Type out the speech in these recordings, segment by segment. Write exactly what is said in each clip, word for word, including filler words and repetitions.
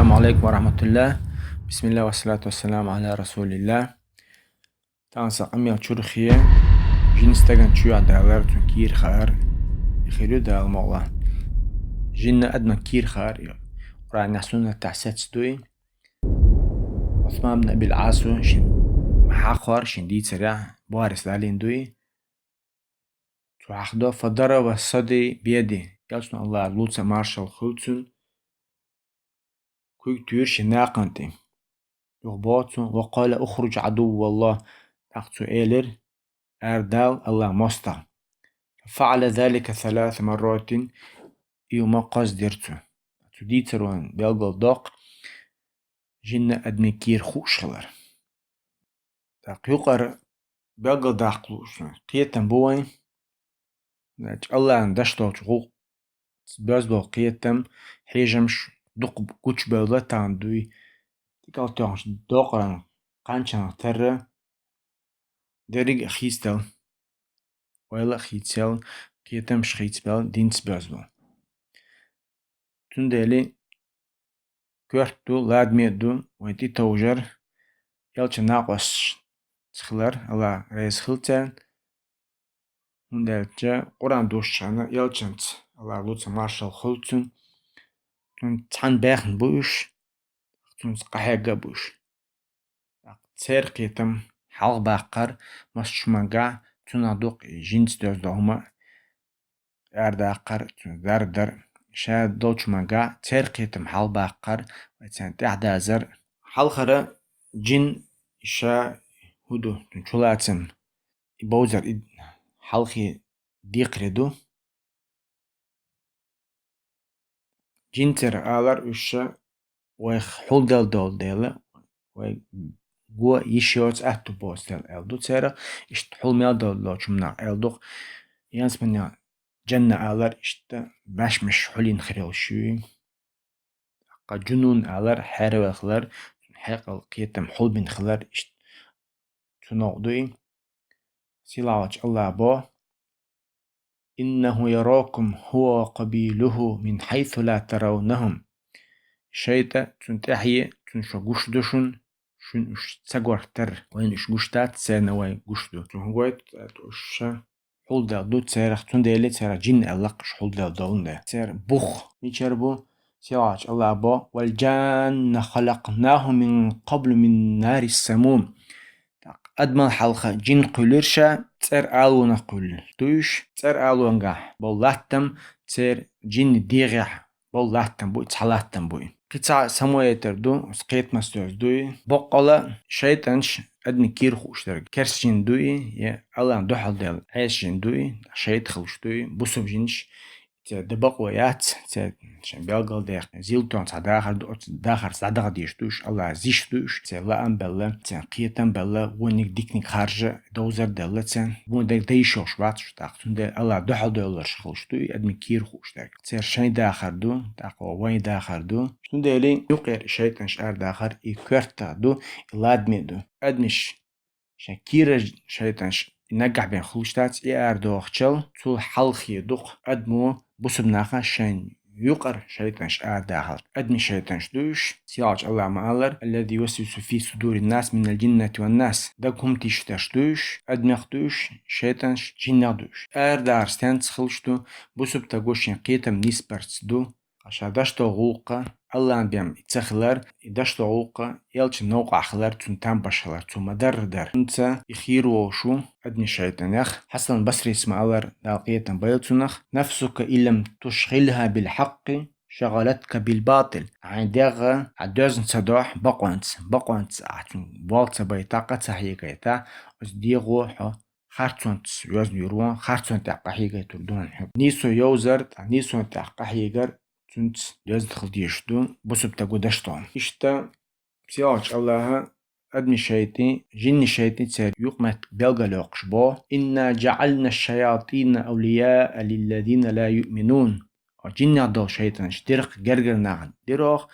السلام عليكم ورحمة الله. بسم الله والصلاة والسلام على رسول الله. Тахан сан къамаьл чурхе, жин стагана чу далар, цун кийра хаар, и хир ю Дала мукъалахь. Жинна адамна кийра хаар, и Къуръанехь, суннатехь сецна дуй. Ӏусман ибн Абил Ӏаса шин хьакхор, шин дийцарехь, Бухарис далийна дуй. Цо хьахдо: فضرب صدري بيده. Элчано, АллахӀ луца маршал хуьлу цунна, куьг туьйра шен накхана тӀе. Юха боху цо: وقال: اخرج عدو الله. ТӀаккха цо элира: арадала, АллахӀ мостагӀа. ففعل ذلك ثلاث مرات. И хӀума кхозза дира цо. Цу дийцаро вайна белгалдоккху жинна адамийн кийра хууш хилар. ТӀаккха юкъара белгалдаккха лууш кхетам бу вайн. Значит, АллахӀан дашдолчу гӀуллакхца боьзна болу кхетам, хьежамаш дукха гучубевлла тахана дуй. ТӀекӀел тоьхначу докъаран кханчанах тарра, дерриг а хийцаделла, ойла а хийцаелла, кхетамаш хийцабелла, динца боьзна болу. Цундела коьрта ду, ладаме а ду вайн тӀетовжар, элчан накъосташца хилар, АллахӀ реза хила царна. ХӀунда аьлча Къуръан доссучу хенахь элчанца, АллахӀ луца маршал хуьлу цунна, цунна цхьаьна баьхна бу уьш, цуьнца къахьегна а бу уьш. ТӀаккха церан кхетам хьалхабаккхар массо а хӀуманга, цунах дукха и жинца доьзна долу хӀума арадаккхар, цуьнан дарба дар, ша долчу хӀуманга церан кхетам хьалхабаккхар, вай царна тӀаьхьадазар. Хьалхара жин ша хӀун ду, цуьнан чулацам, и бовзар, и хьалхе декхаре ду. Жинцара алар уьш ша вайх хьулдала долу дела, вай го йиш йоцу, аьтту боцу дела аьлла ду церах, иштта хьул мел долу долчу хӀуманах аьлла ду-кх. Янсманех жанна алар иштта баьшмаш хьулйина хир йолуш ю. ТӀаккха жунун алар хьеравелла хилар, хьекъал, кхетам хьулбина хилар, иштта цу новкъа ду и. Сийлахьчу АллахӀа боху: إنه يراكم هو وقبيله من حيث لا ترونهم. ШайтӀа, цуьнан тӀаьхье, цунна шу гуш ду шуна, шуна уьш ца гортар, вайна уьш гуш дац, царна вай гуш ду. Цунна хӀун гойту, уьш ша хьулдала ду церах, цундела церах жин аьлла-кх уьш хьулдала долун де. Церан бух мичара бу? Сийлахьчу АллахӀа боху: والجان خلقناه من قبل من نار السموم. ТӀаккха адамал хьалха жин кхуьллира ша, цӀера алонах кхуьллу ду уьш. ЦӀера алонгахь болу латтам церан жинни дегӀехь болу латтам бу и, цхьа латтам бу и. Кхин цхьа самойтар ду, оцу кхетамца доьзна ду и. Боккъала шайтӀанаш адамийн кийра хууш дерг керста жин ду и, я АллахӀна дуьхьал дела Ӏеса жин ду и, шайтӀа хуьлуш ду и, бусалба жинаш. Церан дан бакъо яц, церан шайн белгалдаьккхина зил тонна цхьа дахар ду, оцу дахарца дӀадаха дезаш ду уьш, АллахӀа зиш ду уьш, церан лаам белла, церан кхетам белла, вониг диканиг харжа, довзар а делла церан. Вон дерг дан йиш йолуш вац уьш тӀаккха, цундела АллахӀна дуьхьал доьлларш хуьлуш ду и, адамийн кийра хууш дерг. Церан шайн дахар ду, тӀаккха вайн дахар ду. Цундела юкъера и шайтӀанаш арадахар и коьртах ду, и ладаме а ду. Адамаш шайн кийра шайтӀанаш и наггахь бен хуьлуш дац, и арадохучул, цул хьалхе ду-кх адамо, бусалба наха шайн юкъара шайтӀанаш арадахар. Адамийн шайтӀанаш ду уьш, сийлахьчу АллахӀа ма-аллара: الذي يوسوس في صدور الناس من الجنة والناس. Даг хӀума тийшадерш ду уьш, адамех ду уьш, шайтӀанаш жинех ду уьш. Арадахар стенца хуьлуш ду? Бусалба стага шен кхетам нисбарца ду. Ткъа ша деш долу гӀуллакх АллахӀна бен и ца хилар, и деш долу гӀуллакх элчан новкъахь хилар, цунна там беш хилар, цо ма-дарра дар. ХӀинца и хийра волуш ву адамийн шайтӀанех. Хьасан Басрис ма-аллара, Дала къинхетам бойла цунах: نفسك إن لم تشغلها بالحق شغلتك بالباطل. Хьайн дегӀ хьан доьзна ца дохь бакъонца, бакъонца ахь цунна болх ца байта, къа ца хьегайта, оцу дегӀо хьо харцонца йоьзна юр вон, харцонна тӀехь къахьегайтур ду хьуна хьо. Нийсо йовзар, ткъа нийсонна тӀехь къахьегар цуьнца доьзна хила дезаш ду, бусалба стага деш долу. Иштта сийлахьчу АллахӀа адамийн шайтӀий, жинийн шайтӀий церан юкъаметтиг белгалйоккхуш боху: إنا جعلنا الشياطين أولياء للذين لا يؤمنون. Жинех долу шайтӀанаш дира-кх гергара нахана, дира оха,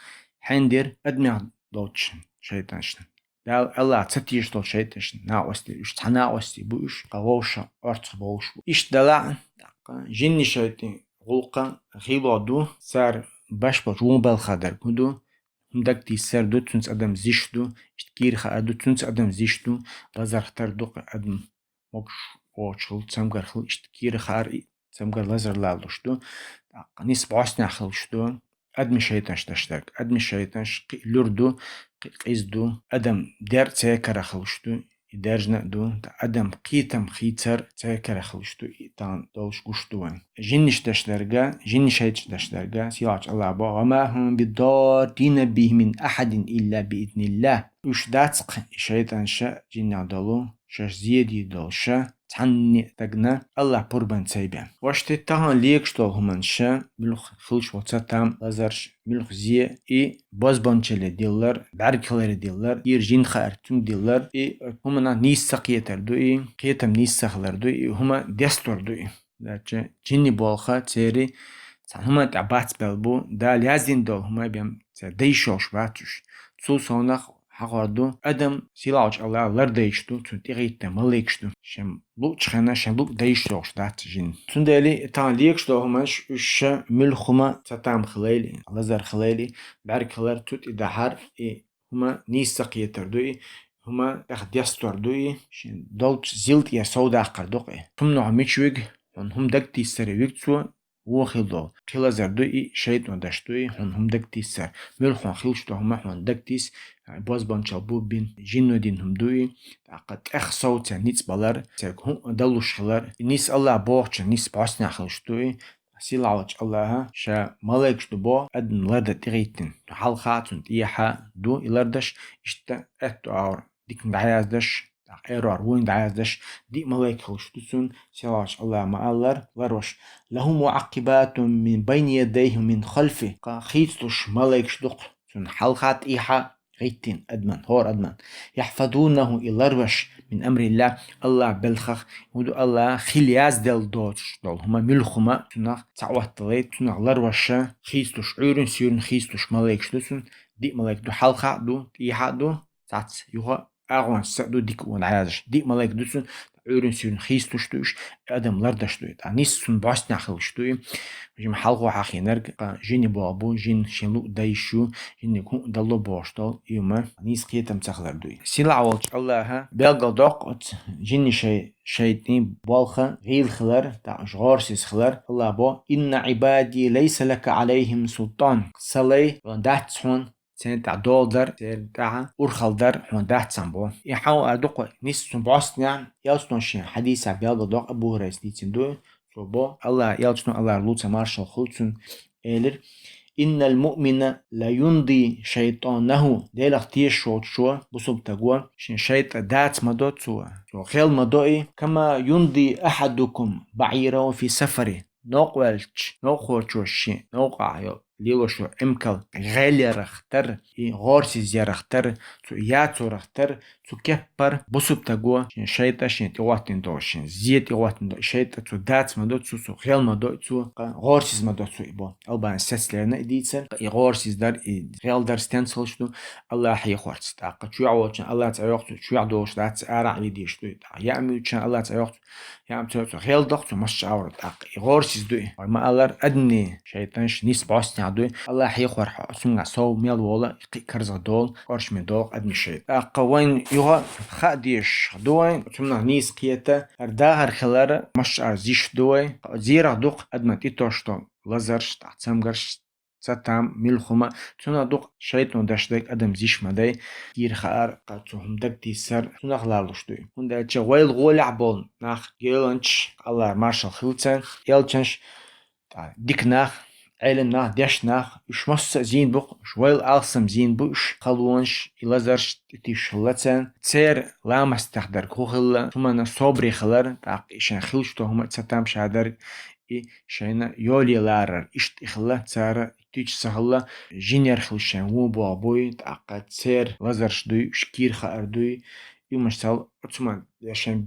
хьенан дира, адамех долчу шайтӀанашна. Дала, АллахӀ ца тешаш долу шайтӀанаш накъостий, уьш цхьа накъостий бу уьш, ткъа вовшах орцах бовлуш бу. Иштта делахь а, тӀаккха жинийн шайтӀийн гӀуллакх гӀийло ду, цара беш болчу вон балхах дерг хӀун ду? ХӀума дагатийсар ду, цунца адам зиш ду, иштта кийра хаар ду, цунца адам зиш ду, лазарх тара ду-кх адам могуш воцуш хила, цамгар хила, иштта кийра хаар, и цамгар лазар лалуш ду. ТӀаккха низ бӀостанехь хилуш ду адамийн шайтӀанаш деш дерг. Адамийн шайтӀанаш кхин а лур ду, кхин а къиза ду. Адам дер а церан кара хилуш ду, и даьржина а ду. ТӀаккха адам кхетам хийцар церан кара хилуш ду, и тахана долуш гуш ду вайн. Жинаш деш дерг, жинийн шайтӀанаш деш дерг, сийлахьчу Аллахьа боху: «Ва ма хӀум бидоррина бихи мин ахьадин илла би изниллахь». Уьш дац-кх, и шайтӀанаш, жинех долу, шаьш зе дийр долуш цхьанне а стагана Аллахьа пурбанца ца бен. Вашти тахана легаш долу хӀуманаш, муьлхха хилуш волу цатам, лазарш, муьлхха зе, и бозбуунчалле диллар, бӀаьрг хиларе диллар, кийра жин хаар цуьнга диллар, и хӀуманах нийса ца кхетар ду и, кхетам нийса ца хилар ду и, хӀума дестор ду и. Дача жинийн болх церан цхьана хӀуманна тӀехь бац баьлла бу, Дала яздина долу хӀума бен цара дайш йолуш бац уьш. Цул совнах хьахор ду, адам сийлахьчу Аллахьа лардайш ду, цунна тӀегӀиттина малайкаш ду. Шен луъучу хенахь шен луъу дайш йолуш дац жин. Цундела и тахана легаш долу хӀуманаш, уьш муьлхха хӀума, цатам хилийла, лазар хилийла, бӀаьрг хилар, цу тӀе дахьар, и хӀума нийса ца кхетар ду и, хӀума тӀех дестор ду и, шен долчу зил тӀера сов даккхар ду-кх и. Цунах мича вига, хьуна хӀума дагатийсаре вига цо, вон хила долу. Кхин лазар ду и, шайтӀано деш ду и, хьуна хӀума дагатийсар. Муьлхха хьуна хилуш долу хӀума хьуна дагатийса, бозбуунчалла бу бина, жинно дина хӀума ду и, тӀаккха тӀех сов церан ницкъ балар, цаьрга хӀуъа далуш хилар, и низ Аллахьа бохучун низ бӀостанехь хилуш ду и, сийлахьчу Аллахьа ша малайкаш ду боху, адамна лардан тӀегӀиттина. Хьалха а, цунна тӀехьа а ду и лардеш, иштта аьтту агӀор диканиг дӀаяздеш, тӀаккха аьрру агӀор вониг дӀаяздеш, диъ малайк хилуш ду цунна, сийлахьчу Аллахьа ма-аллара, ларвеш: «Лаху муӀаккъибатун мин байна ядайхи ва мин халфи». Кхин хийцалуш малайкаш ду-кх цунна хьалха а, тӀехьа а гӀиттина адамна, хӀора адамна. «Яхьфазунаху», и ларвеш, «мин амриллахь», Аллахьан белхах, хӀун ду, Аллахьа хила язделла доцуш долу хӀума, муьлхха хӀума цунах ца Ӏотталайта, цунах ларвеш, хийцалуш, Ӏуьйрин-суьйрин хийцалуш малайкаш ду цунна, диъ малайк ду, хьалха а ду, тӀехьа а ду, цхьацца юха а агӀонца а ду, дика а, вон а дӀаяздеш. Диъ малайк ду цунна, Ӏуьйрин-суьйрин хийцалуш ду уьш, адам лардеш ду и. ТӀаккха низ цунна бӀостанехь хилуш ду и. Жима хьалха хьахийнарг, кхин жинийн болх бу, жин шен луъу дайш ю, жинниг хӀуъа далло бохуш долу и хӀума, нийса кхетам ца хилар ду и. Сийлахь волчу Аллахьа белгалдоккху оцу жинийн шай-, шайтӀийн болх гӀийла хилар, тӀаккха уьш гӀорасиз хилар. Аллахьа боху: «Инна Ӏибади лайса лака Ӏалайхим султан». Сан лай, хьуна дац хьуна церан тӀехь дола дар, церан тӀехь урхалла дар хьуна дац сан боху. И хьан а ду-кх, низ цунна бӀостанехь, элчано шен хьадисехь белгалдоккху, Абу ХӀурайрас дийцина ду, цо боху, Аллахьан элчано, Аллахьан салам-маршалла хуьлда цунна, элира: «Иннал муъмина ла юнди шайтанаху». Делах тешаш волчо, бусалба стаго, шен шайтӀа дац ма до цо, цо гӀел ма до и, «кама юнди ахьадукум баӀираху фи сафари». Новкъа ваьлча, новкъахочо шен новкъахь йолу лелош йолу эмкал гӀел ярах тера, и гӀорасиз ярах тера, цу яцурах тера, цу кеппара бусалба стаго шен шайтӀа шен тӀе гӀоттийна долу, шен зе тӀе гӀоттийна долу, и шайтӀа цо дац ма до цо, цо гӀел ма до и цо, кхин гӀорасиз ма до цо и боху. Албанис сецлерна и дийцар, и гӀорасиз дар, и гӀел дар стенца хилуш ду, Аллахь хьехорца. ТӀаккха чоьхьа волчун Аллахь цӀе йоккху цо, чоьхьа долуш дац, арахь вийдеш ду и. ТӀаккха яа муьлчун Аллахь цӀе йоккху цо, яа муьлчун цо гӀел доккху цо, массо а Ӏаврат. ТӀаккха и гӀорасиз ду и. Вай ма-аллара, адамийн шайтӀанаш низ бӀостанехь ду и. Аллахь хьехор хьо, цуьнгахь сов мел волу, кхин а карзахдолу, къоршаме долу адамийн шайтӀа. ТӀаккха вайн юха хаа дезаш ду вайн, цунах нийса кхета, хӀара дахар хилар, массо а зиш ду вай. Зерах ду-кх адамна тӀетосуш долу лазарш, тӀаккха цамгарш, цатам, муьлхха хӀума, цунах ду-кх шайтӀано деш дерг адам зиш ма дай, кийра хаар, кхин цо хӀума дагатийсар, цунах лалуш ду и. ХӀунда аьлча вайл гӀолехь болу нах, гӀеланчаш, Аллахьан маршалла хуьлда царна, элчанаш, тӀаккха дика нах, Ӏелам нах, дешна нах, уьш массо а зийна бу-кх, уьш вайл алсам зийна бу уьш, халонаш, и лазарш тӀетуьйсуш хилла царна, церан ламастехь дерг хӀун хилла, хӀуманна собаре хилар, тӀаккха и шайн хилуш долу хӀума а цатам ша дерг, и шайна йоле ларар, иштта и хилла, цара туьйцуш ца хилла, жинера хила шайн вон боху буй, тӀаккха церан лазарш дуй, уьш кийра хаар дуй, и хӀуманаш ца хилла, оцу хӀуманна шайн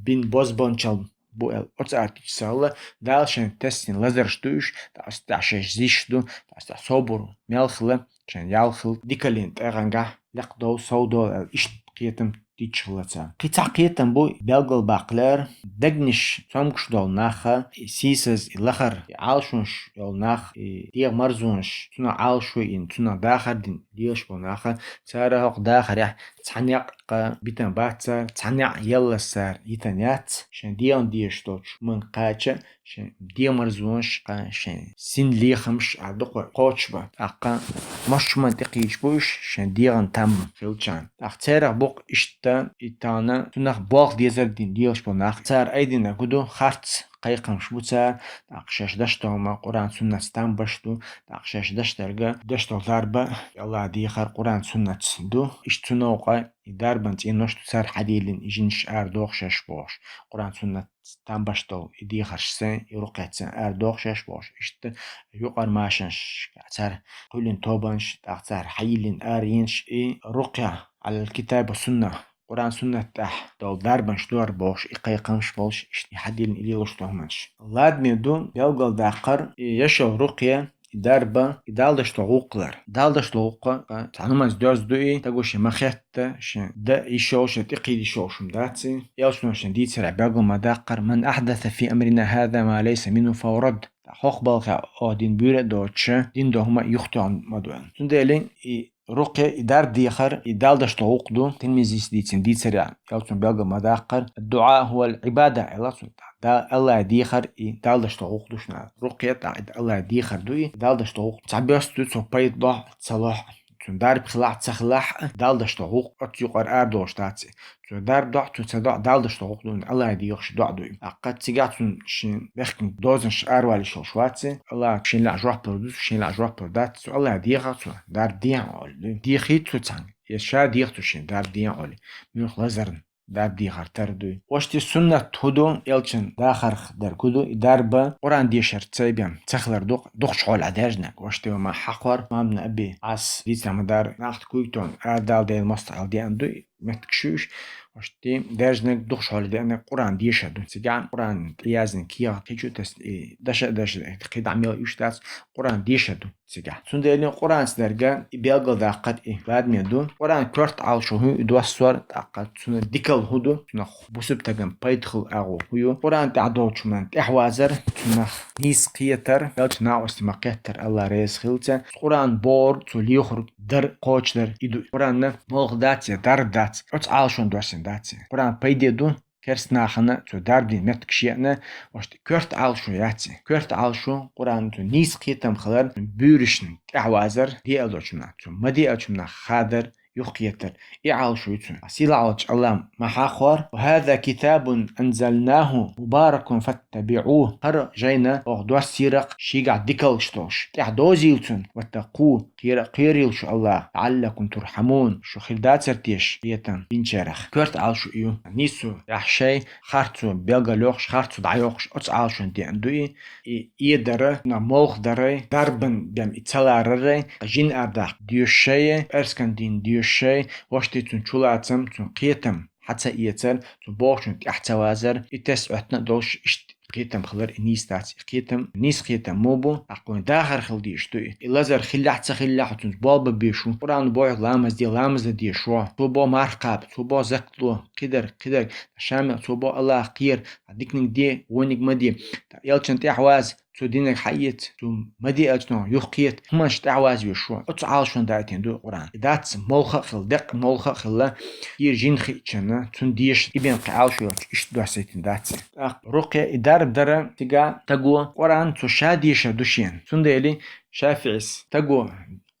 бина бозбуунчалла бу аьлла, оцу ара туьйцуш ца хилла, Дала шайн тесна лазарш дуй уьш, тӀаккха оцу тӀехь шаьш зиш ду, тӀаккха оцу тӀехь собар мел хилла, шайн ял хилла, дикаллин тӀегӀангахь лекхдовла, совдовла аьлла, иштта кхетам дича хилла царна. Кхин цхьа кхетам бу белгалбаккхалера, дегнаш цомгуш долу наха, и сийсаз, и лахара, и Ӏалашонаш йолу нах, и дегӀан марзонаш, цунах Ӏалашо йина, цунах дахар дина лелаш болу наха, цара хӀокху дахарехь цхьа некъ кха битина бац цара, цхьа некъ еллаза цара йитина яц, шайн дегӀан дезаш долчу хӀуманга кхача, шайн дегӀан марзонаш, кха шайн син лехамаш а дукха кхочуш бан. ТӀаккха массо а хӀуманна тӀекхийдаш бу уьш, шайн дегӀан там хилчарна. ТӀаккха церах бу-кх иштта и тахана цунах болх дезар дина лелаш болу нах. Цара айдинарг хӀун ду, харц кхайкхамаш бу цара, тӀаккха шаьш деш долу хӀума Къуръан-суннатца там беш ду, тӀаккха шаьш деш дерг, деш долу дарба, Аллах дехар Къуръан-суннатца ду. Иштта цу новкъа и дарбан цӀенош ду цара хьадийлина, и жинаш арадоху шаьш бохуш, Къуръан-суннатца там беш долу и дехаршца, и рукъехь цӀена арадоху шаьш бохуш. Иштта юкъара машанаш, цара кхоьллина тобанаш, тӀаккха цара хьайиллина арайинаш, и рукъя Ӏалал китаби ва сунна, Къуръан-суннат тӀехь долу дарбанаш ду хӀара бохуш, и кхайкхамаш болуш, иштта и хьадийлина, и лелош долу хӀуманаш. Ладаме ду белгалдаккхар, и яшал рукъя, и дарба, и Далла деш долу гӀуллакх хилар. Далла деш долу гӀуллакх, цхьана хӀуманца доьзна ду и, стага шен ма хетта, шен дан йиш йолуш, шен тӀекхийда йиш йолуш хӀума дац и. Элчано шен дийцарехь белгалдаккхар: «Ман ахьдаса фи амрина хаза ма лайса минху фахува радд». ХӀокху балхехь оха дина буьйра а доцуш, дина долу хӀума юхатоьхна ма ду аьлла. Цундела и рукъя, и дарба дехар, и Далла деш долу гӀуллакх ду, Тирмизис дийцина дийцарехь, Элчано белгалдаккхар: «Ад-дуӀа хува аль-Ӏибада», аьлла цо. Да, Аллах дехар и Далла деш долу гӀуллакх ду шуна. Рукъя, тӀаккха и Аллах дехар ду и, Далла деш долу гӀуллакх. Цхьаберш ду цо пайда лохь а, ца лохь а, цуьнан дарба хилахь а, ца хилахь а, Далла деш долу гӀуллакх, оцу юкъара арадолуш дац и. Цо дарба дохь а, цо ца дохь а, Далла деш долу гӀуллакх ду, Аллах дехаш доӀа ду и. ТӀаккха цигахь цунна шен бехкан дозанаш аравала йиш йолуш вац и. Аллах шен лаьа жоп лур ду, шен лаьа жоп лур дац. Цо Аллах дехахь, цо дарба дехьа олу ду. Дехийта цо цхьаьнга, я ша деха цо шен дарба дехьа олу. Муьлха лазарна дарба дехар тара ду. Вешта, суннат хӀун ду, Элчан дахарх дерг хӀун ду, и дарба Къуръан дешарца бен ца хилар ду-кх, дукхачу хьолехь даьржинарг. Вешта, ма хьахор, имам Ибн Аби Ӏас дийцина ма-дарра, нахта куьйга тӀе арадала Делан мостагӀалла деана ду и, меттигаш ю уьш. Вешта, даьржинарг дукхачу хьоле деанарг Къуръан дешар ду. Цигахь Къуръан тӀеяздина кехат кхин чу а тесна, и даша а дешна, кхин дӀа мел уьш дац, Къуръан дешар ду цигахь. Цундела Къуръанца дерг и белгалдаккхар и ладаме ду. Къуръан коьрта Ӏалашо хӀун ю и доссор, тӀаккха цуьнан дикалла хӀун ду, цунах бусалба стагана пайда хила агӀо хӀун ю. Къуръан тӀехь долчу хӀуманна тӀаьхьавазар, цунах нийса кхетар, Элчан накъостий ма-кхеттара, Аллах реза хилла царна. Къуръан бохург, цо лехург дар, кхочудар и ду. Къуръанна молха дац я дарба дац, оцу Ӏалашонна доссийна дац я. Къуръан пайде ду, керста нахана цо дарба дина меттигаш еана, вешта, коьрта Ӏалашо яц и. Коьрта Ӏалашо Къуръан цо нийса кхетам хилар, буьйрашна тӀаьхьавазар, де аьллачунна, цо ма де аьллачунна хадар, юхакхетар, и Ӏалашо ю цуьнан. Сийлахь волчу Аллах ма хьахор: «Ва хаза китабун анзалнаху мубаракун фаттабиӀуху». ХӀара жайна оха доссийра-кх шегахь дикаллаш долуш. ТӀаьхьа дозийла цунна, ваттакъу, кхера, кхерийла шу Аллах, лаӀаллакум турхьамун, шу хир дацара теша кхетам бинчарах. Коьрта Ӏалашо ю. Нийсо яхь шай, харцо белгалйоккхуш, харцо дӀайоккхуш, оцу Ӏалашонна деана ду и, и эдар, цунах молха дар, дарбан бен и ца ларар, жин арадаккха доьшуш шай, пӀераскан дин доьшуш шай, вешта, цуьнан чулацам, цуьнан кхетам хьа ца эцар, цо бохучунна тӀаьхьа ца вазар, и тесна Ӏоьттина а долуш, иштта кхетам хилар и нийса дац. И кхетам, нийса кхетам муха бу, тӀаккха вайн дахар хила дезаш ду и. И лазар хиллехь а, ца хиллехь а, цуьнца болх бан безаш ву. Къуръано бохург ламаз де, ламаз дан дезаш ву. Цо боху марха кхаба, цо боху закат ло, кхидерг, кхидерг. Шамил, цо боху Аллах кхера, диканиг де, вониг ма де. Элчанна тӀаьхьаваза, цо динарг хьаэца, цо ма де аьллачунах юхакхета, хӀуманаш тӀаьхьаваза везаш ву. Оцу Ӏалашонна даийтина ду Къуръан. И дац молха а хилла, деккъа молха а хилла, кхера жин хиъчунна, цунна деша, и бен кхин Ӏалашо йоцуш, иштта доссийтина дац. ТӀаккха рукъя, и дарба дар, цигахь стага Къуръан цо ша дешар ду шена. Цундела ШафиӀис, стага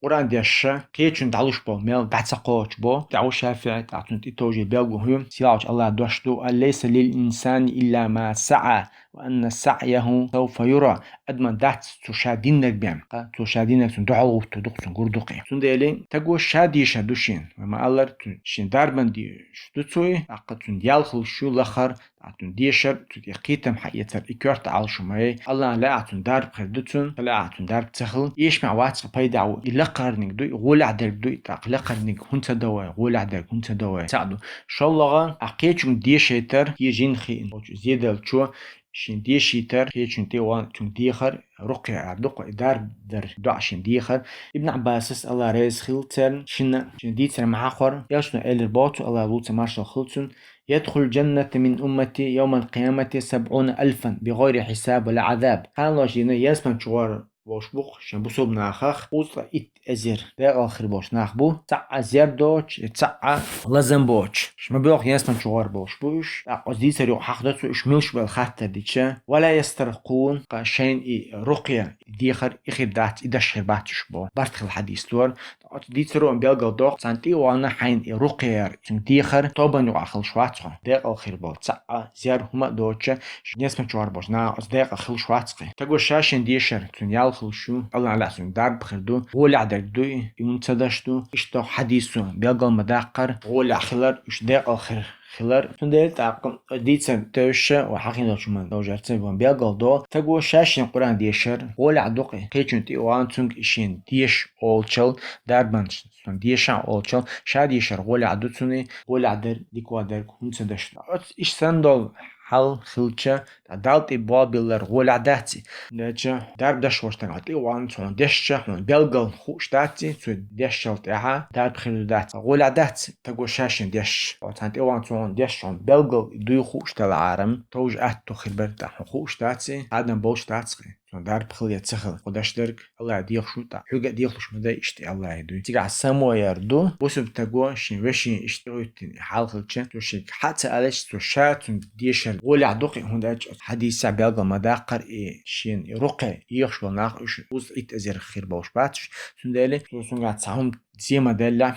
Къуръан дешча, кхечунна дӀалуш болу мел дӀа ца кхочуш бо, тӀаьхьа ву ШафиӀи, тӀаккха цунна тӀетовжий белгало хӀун ю, сийлахьчу Аллах дош ду: «Аль-лайса лиль-инсани илля ма саӀа, ва анна саӀяху савфа юра». Адаман дац цо ша диннарг бен, ткъа цо ша диннарг цунна дуьхьал гӀуттур ду-кх, цунна гур ду-кх и. Цундела стага ша дешар ду шена, вай ма-аллара, цуьнан шен дарбан дешар ду цо и, тӀаккха цуьнан ял хуьлуш ю лахара, тӀаккха цуьнан дешар, цу тӀе кхетам хьаэцар, и коьрта Ӏалашо ма яй. Аллахьан лаахь цунна дарба хир ду цунна, ца лаахь цунна дарба ца хила. Эшамехь вац-кх, пайда ву, и лакхарниг ду, и гӀолехь дерг ду, и тӀаккха лакхарниг хӀунда ца до вай, гӀолехь дерг хӀунда ца до вай, цхьаъ ду. ШоллагӀа, ахь кхечунга дешийтар, кхера жин хиъна волчу зеделлачо, шен дешийтар, кхечун тӀе ван цунга дехар, рукъя ар дукха, и дарба дар доӀа шен дехар. Ибн Ӏаббасас, Аллах раьза хилва царна, шина, шен дийцар ма хьахор, Элчано аьлар боху цо, Аллах луца маршал хилва цунна: «يدخل الجنة من أمتي يوم القيامة سبعون ألفا بغير حساب ولا عذاب». Кханалаш дийна ялсман чугӀар болуш бу-кх шен бусалба нахах кхузткъа итт эзар декъал хир болуш нах бу, цхьаъ зер доцуш, цхьаъ лазам боцуш. Ма боьлху ялсман чугӀар болуш бу уьш. ТӀаккха оцу дийцар юкъа хьахдо цо уьш милаш бу аьлла хаттар дича, «ولا يسترقون», ткъа шайна и рукъя дехар и хир дац, и деш хир бац уьш бо. Барт хила хьадис дора. Оцу дийцаро а белгалдоккху, царна тӀе а вахана хьайна и рукъя яр, цуьнга дехар тобанна юкъахь хилуш вац хьо. Декъал хир болу цхьаъ, зер хӀума а доцуша, шен ялсман чугӀар болчу наха оцу декъах хилуш вац-кх. Таго ша шен дешар, цуьнан ял хилуш ю, Аллах Ӏалахь цуьнан дарба хир ду, гӀолехь дерг ду и, и хӀунда ца даш ду. Иштта хьадисо белгал ма даккхара, гӀолехь хилар, уьш декъал хир хилар. Цундела тӀаккха дийцар тевжша ва хьахийна долчу хӀуманна довжарца ван белгалдо, таго ша шен Къуръан дешар гӀолехь ду-кх, кхечун тӀе а вахана цуьнга и шен деша олучал, дарбанаш цунна дешахь олучал, ша дешар гӀолехь ду цунна, гӀолехь дерг, дика ван дерг хӀунда ца даш ду. Оцу иштта санна долу хьал хилча, Далла тӀе болабеллар гӀолехь дац и. Деча, дарба даш волчу стагана тӀе а вахана, цо хьуна дешча, хьуна белгал хууш дац и, цо дешчал тӀаьхьа дарба хир ду дац. ГӀолехь дац, таго ша шен деш. Оцу хьан тӀе а вахана, цо хьуна деш, хьуна белгал дуй хууш дала Ӏарам, товжа атто хир бара тӀаккха, хьуна хууш дац и, адам болуш дац-кх. Цунна дарба хила я ца хила, кху даш дерг Аллахе дехаш ву тӀаккха. Хьуьга а дехалуш ма дай иштта Аллахе дуй. Цигахь самояр ду, бусалба таго шен вешин иштта тӀехӀоьттина и хьал хилча, цо шега хьа а ца алича, цо ша цунна дешар гӀолехь ду-кх и, хӀунда аьлча оцу хьадисехь белгал ма даккхара и шена и рукъя ехаш болу нах уьш кхузткъа итт эзар хир болуш бац уьш. Цундела цо цуьнгахь цхьа хӀума зе ма деллехь,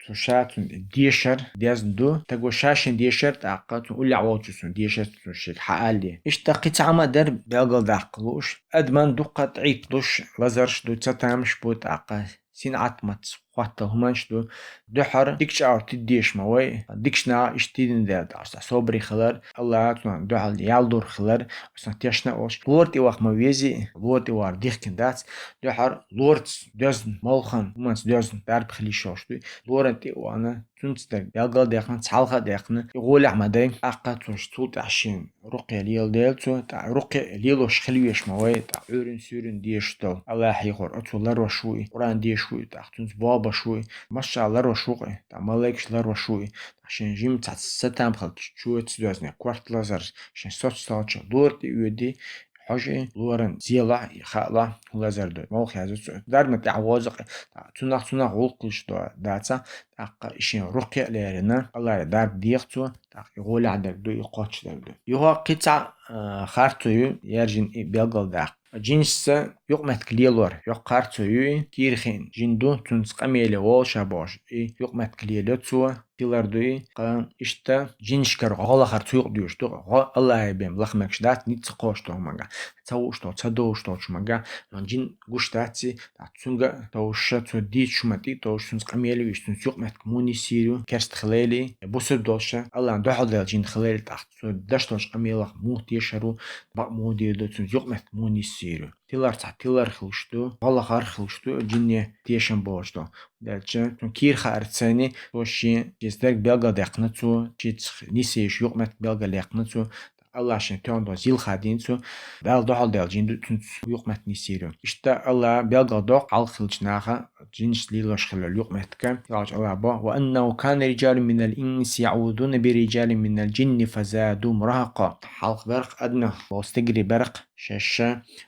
цо ша цунна дешар дезна ду. Таго ша шен дешар, тӀаккха цунна уллехь волчу цунна дешар, цо шега хьа а алий. Иштта кхин цхьа хӀума а дара белгал даккха лууш. Адаман дуккха а тӀаӀитталуш лазарш ду, цатамаш бу, тӀаккха синӀат маца хӀоттал хӀуманаш ду. Дуьххьара дикачу агӀор тида дезаш ма вай. Дикачу наха иштта тидина дела, тӀаккха собаре хилар, Аллаха цунах дуьхьал ял лур хилар, цунах тешна а волуш. Лора тӀе ваха ма везий, лора тӀе вахар дихкина дац. Дуьххьара лораца доьзна, молхана, хӀуманца доьзна дарба хила йиш йолуш дуй. Лорана тӀе а вахана, цуьнца дерг белгал а даьккхина, цхьалха а даьккхина, и гӀолехь ма дай, тӀаккха цо цул тӀаьхьа шена рукъя леладелла цо, тӀаккха рукъя лелош хила везаш ма вай, тӀаккха Ӏуьйранна-суьйранна дешаш долу Аллахьехула, оцо ларвеш ву и, Къуръан дешаш ву и, тӀаккха цуьнца богӀуш ву и, машаллахӀ, ларвеш ву-кх и, тӀаккха малайкаш ларвеш ву и, тӀаккха шен жима цхьацца сатам хилча, чоьца доьзна, корта лазар, шен соцу столчохь лора тӀе оьдий, хьожий, лорана зелахь и, хаалахь, хӀун лазар ду, молха яза цо. Дарбан тӀехь воза-кх и, тӀаккха цунах, цунах гӀуллакх луш до-, дацахь, тӀаккха и шен рукъя а лерина, Аллахье дарба деха цо, тӀаккха и гӀолехь дерг ду, и кхоччуш дерг ду. Юха кхин цхьа, а, харцо ю, яьржина и белгалдаккха. Жинашца юкъаметтиг лелор йоккха харцо ю и, кийра хиъна жин ду, цуьнца къамеле волуш а бохуш, и юкъаметтиг лелайо цо, тилар ду и, ткъа иштта жинашкара гӀо лахар цу юкъа доьшуш ду, гӀо Аллахье бен лаха мегаш дац, ницкъ ца кхочуш долчу хӀуманга, ца хууш долчу, ца довзуш долчу хӀуманга, жин гуш дац и, тӀаккха цуьнга а товжуш, цо дийцачу хӀуманна тӀе а товжуш, цуьнца къамеле веш, цуьнца юкъаметтиг муха нийса йийр ю, керста хилийла, бусалба долуш, Аллахьан дуьхьал даьлла жин хилийла, тӀаккха цо деш долчу къамелах муха тешар ву, бакъ муха дийр ду, цуьнца юкъаметтиг муха нийса йийр ю. Тилар цхьа тилар хилуш ду, гӀо лахар хилуш ду, жинне тешам бохуш ду. Делча, цунна кийра хаарца, цо шен, шеца дерг белгалдаьккхина цо, шеца нийса йиш йолу юкъаметтиг белгалъяьккхина цо, Аллахьа шен тоьхна долу зил хадийна цо, Далла дуьхьал даьлла жин ду, цуьнца юкъаметтиг нийса йийр ю. Иштта Аллахьа белгалдоккху хьалха хиллачу наха жинашца лелош хилла йолу юкъаметтиг. Аллахьа боху: «وأنه كان رجال من الإنس يعوذون برجال من الجن فزادوهم رهقا». Хьалха бара-кх адамех болу стегарий бара-кх, шаьш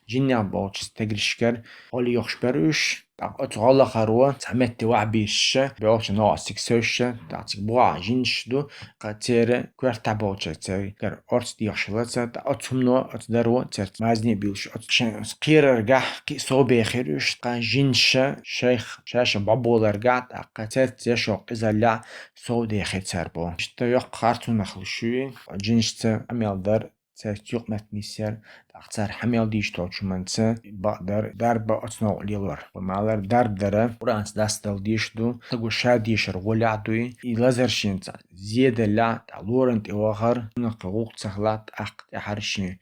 жинех болчу стегаршкара гӀо лоьхуш бара уьш. ТӀаккха оцу гӀо лахаро цхьа метте вахь бийшша, боьлхачу новкъа цига севшша, тӀаккха цига бухахь жинаш ду, ткъа церан коьртахь болчеран церан орца дехаш хилла цара, ткъа оцу хӀумано, оцу даро цаьрца мазне а буьйлуш, оцу шайн кхераргахь кхин а сов бехира уьш, ткъа жинаша шайх, шаьш бӀоболаргахь, тӀаккха цаьрца еш йолу къизаллехь сов дехира цара боху. Иштта йоккха харцонах луш ю и, жинашца къамел дар, цаьрца юкъаметтиг нийсъяр, тӀаккха цара хьа мел дийш долчу хӀуманца бакъдар, дарба оцу новкъа лелор. Вай ма-аллара, дарба дара Къуръанца дастадала дезаш ду, стага ша дешар гӀолехь а дуй, и лазар шена цхьа зе деллехь, тӀаккха лорана тӀе вахар, цунах кхин гӀуллакх ца хилахь, тӀаккха тӀаьхьара шен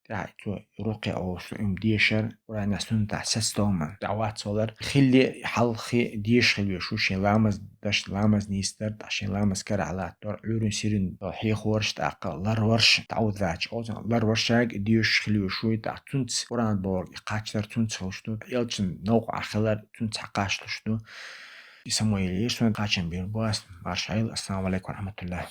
тӀаккха цо рукъе олуш ду им дешар, Къуръанехь, суннатехь сацадогӀман дӀавац валар. Хилли хьалххе дешаш хила везаш ву шен ламаз деш, ламаз нийсдар, тӀаккха шен ламаз карахь латтор, Ӏуьйрин сирин хьехораш, тӀаккха ларварш, дӀавадач, озан ларваршаг дешаш хила везаш ву, тӀаккха цунца Къуръан бохург кхачдар цунца хилаш ду, элчан новкъа хилар цунца хьакхачалуш ду. И самойле еш сон кхачам бийр бу ас, маршалла, ассаламу алейкум ва рахматуллах.